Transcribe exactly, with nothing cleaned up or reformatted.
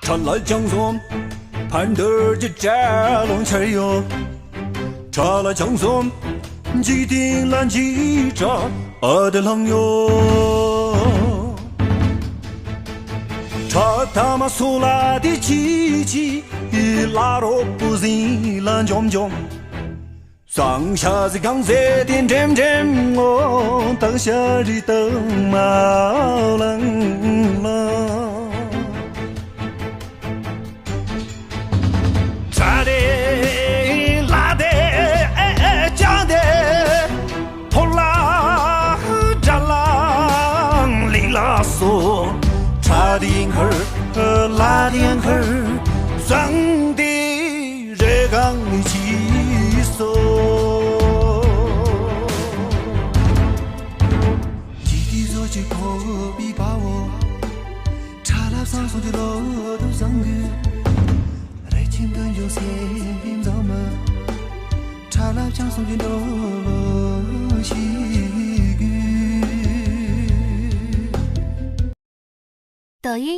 ཁྲ་ལ་ཆང་གསུམ་ཕར་འདོར་གྱི་དྲ་ལོང་འཆར་ཡོད། ཁྲ་ལ་ཆང་གསུམ་འཇིག་རྟེན་ལ་འཇིགས་སྐྲག་ཨ་དེ་ལང་ཡོད། ཁྲ་ཐ་མ་སོ་ལ་དེ་ཅི་ཅི་ལ་རོ་པོ་ཟིན་ལ་འཇོམ་འཇོམ། སང་ཤ་ཟི་གང་ཟེ་དེ་འགྲེམ་འགྲེམ་ངོ་ཏང་ཤ་རི་ཏང་མ་ལང་ལང་། ཁྲ་རེ་ལ་དེ་ཨེ་ཨེ་ཅང་དེ་ཐོ་ལ་དྲ་ལ་ལི་ལ་སོ། ཁྲ་དེ་འཁར་ལ་དེ་འཁར་སང་དེ་རེ་གང་ཅི་སོ། ཇི་ཏི་བཟོ་ཅི་ཁོ་པི་པའོ། ཁྲ་ལ་སང་སོ་ཅི་ལོ་དུ་སང་གི། རེ་ཆིན་དུ་འཇོ་སེ་པིམ་ཛོ་མ། ཁྲ་ལ་ཆང་སོ་ཅི་ལོ་ཤི་གི།抖音